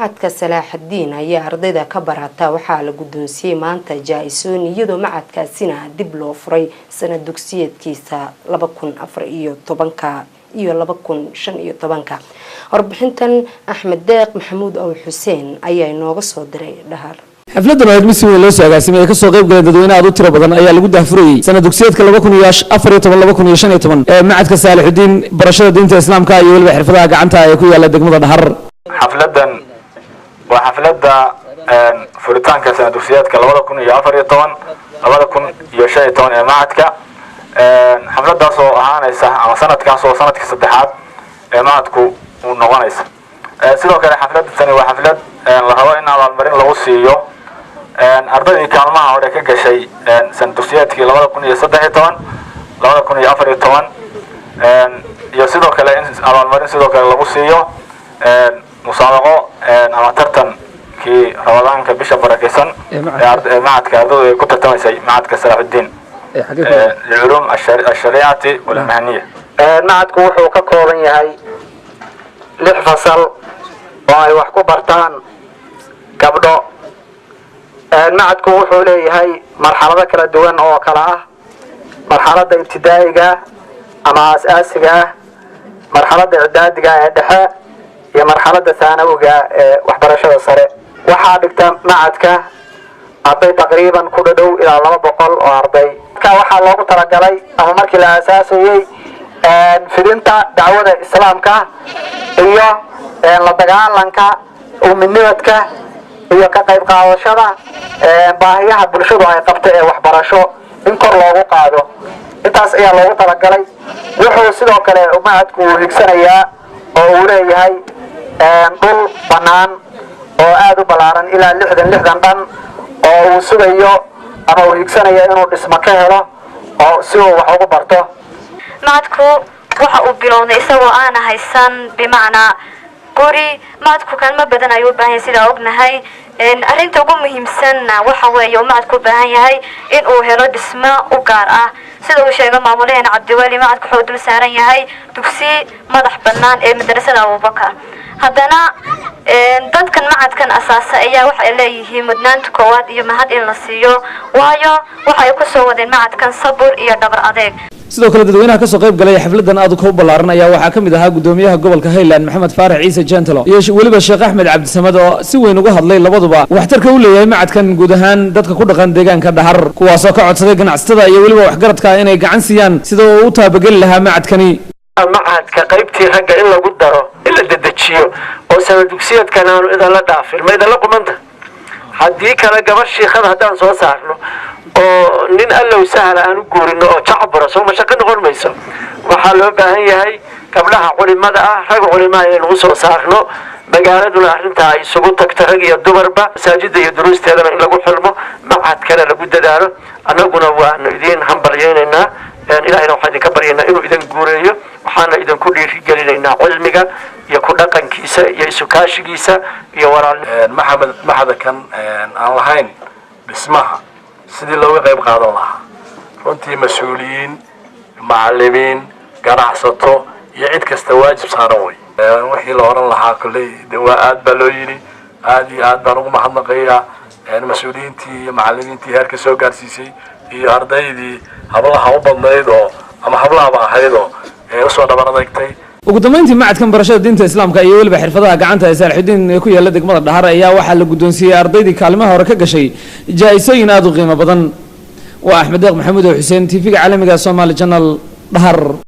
Macadka Salaaxadiin ayaa ardayda ka barata waxaa la guddoonsiiyey maanta jaa-isooyin, iyadoo macadkaasina dib loo furay sanad dugsiyeedkiisa 2014-ka iyo 2015-ka. Warbixintan Axmed Deeq Maxamuud Ow Xuseen ayaa inooga soo diray Dhahar. Xafladan oo ahayd mid si weyn loo soo agaasimay ay kasoo qayb galeen dadweyne aad u tiro badan ayaa lagu daahfurayey sanad dugsiyeedka 2014, 2015 ee macadka Saalixudiin barashada diinta Islaamka iyo weliba xirfadaha gacanta ee ku yaala degmada Dhahar. Xafladan waa xafladda furitaanka sanad dugsiyeedka 2014, 2015 ee macadka. Xafladaas oo ahaanaysa ama sanadkaas oo sanadkii saddexaad ee macadku uu noqonaysa. Sidoo kale xafladda tani waa xaflad la rabo in abaalmarin lagu siiyo ardaydii kaalmaha hore ka gashay sanad dugsiyeedkii 2013, 2014, iyo sidoo kale in abaalmarin sidoo kale lagu siiyo musaabaqo ama tartankii Ramadaanka, bisha barakeysan, ee macadka ardaydu ay ku tartamaysay, macadka Salaaxudiin liculuum ashariicati walmahaniya. Macadku wuxuu ka kooban yahay lix fasal oo ay wax ku bartaan gabdho. Macadku wuxuu leeyahay marxalado kala duwan oo kala ah marxaladda ibtidaa'iga ama aas-aasiga ah, marxaladda icdaadiga ee dhexe iyo marxaladda haanawiga ee waxbarashada sare. Waxaa dhigta macadka arday taqriiban ku dhadhow ilaa 200 oo arday. Waxaa loogu talagalay ama markii la aasaasayey fidinta dacwada Islaamka iyo la dagaalanka uminibadka iyo ka qayb qaadashada baahiyaha bulshadu ay qabto ee waxbarasho in kor loogu qaado. Intaas ayaa loogu talagalay. Wuxuu sidoo kale macadku uu higsanayaa oo uu leeyahay dhul bannaan oo aada u ballaaran, ilaa 60 dhan, oo uu sugayo ama uu higsanayo inuu dhismo ka helo oo si uu wax ugu barto. Macadku waxa uu bilowday isagoo aana haysan, bimacnaa guri. Macadku kaalmo badan ayuu u baahan yahay, sidaa ognahay. Arrinta ugu muhiimsanna waxa weeye uu macadku u baahan yahay in uu helo dhismo u gaar ah. Sida uu sheegay maamulaheena Cabdiweli, macadku wuxuu dul saaran yahay dugsi madax bannaan ee madrasada Abubakar. Haddana dadkan macadkan asaasa ayaa waxay leeyihiin mudnaanta koowaad iyo mahad in la siiyo, waayo waxa ay kusoo wadeen macadkan sabur iyo dhabar adeeg. Sidoo kale dadweynaha kasoo qayb galay xafladan aad u ballaaran ayaa waxaa ka mid ahaa gudoomiyaha gobolka Highland Maxamed Faarax Ciise Jentelo iyo weliba Sheekh Axmed Cabdisamad, oo si weyn uga hadlay labaduba waxtarka u leeyahay macadkan guud ahaan dadka ku dhaqan deegaanka Dhahar, kuwaasoo ka codsaday ganacsatada iyo weliba waxgaradka inay gacan siiyaan sida uu u taabageli lahaa macadkani. Macadka qaybtii ragga in lagu daro, in la dedejiyo oo sana dugsiyeedkan aanu idanla dhaafin, ma idanla qumanta? Haddii kale gabar shiikhada haddaan soo saarno oo nin allow sahla aan u guurino oo jacbura, soo mashaqo noqon mayso? Waxaa loo baahan yahay gabdhaha culimada ah, rag culimaha inaynu usoo saarno, magaaladuna arrintaa ay isugu tagto, rag iyo dumarba, masaajida iyo duruusteedana in lagu xulmo, macadkana lagu dadaalo. Annaguna waanu idiin hambalyaynaynaa. Ilahayna waxaan idinka baryaynaa inuu idin guureeyo. Waxaana idinku dhiirigelinaynaa cilmiga iyo ku dhaqankiisa iyo isukaashigiisa iyo walaal. Maxamed, maxadakan aan lahayn dhismaha sidii looga qayb qaadan lahaa, runtii mas-uuliyiin, macalimiin, ganacsato iyo cid kasta waajib saaran wey. Wixii la oran lahaa kolley de waa aad baa loo yidhi. Aad iyo aad baan ugu mahadnaqayaa mas-uuliyiintii iyo macalimiintii heerka soo gaarsiisay iyo ardaydii hablaha u badnayd oo ama hablahaba ahayd oo usoo dhabar adeegtay. Ugu dambeyntii, macadkan barashada diinta Islaamka iyo weliba xirfadaha gacanta ee Saalixudiin ee ku yaala degmada Dhahar ayaa waxaa la guddoonsiiyey ardaydii kaalimaha hore ka gashay jaa-isooyin aada u qiimo badan. Waa Axmed Deeq Maxamuud oo Xuseen, TV-ga caalamiga Somaali Channel, Dhahar.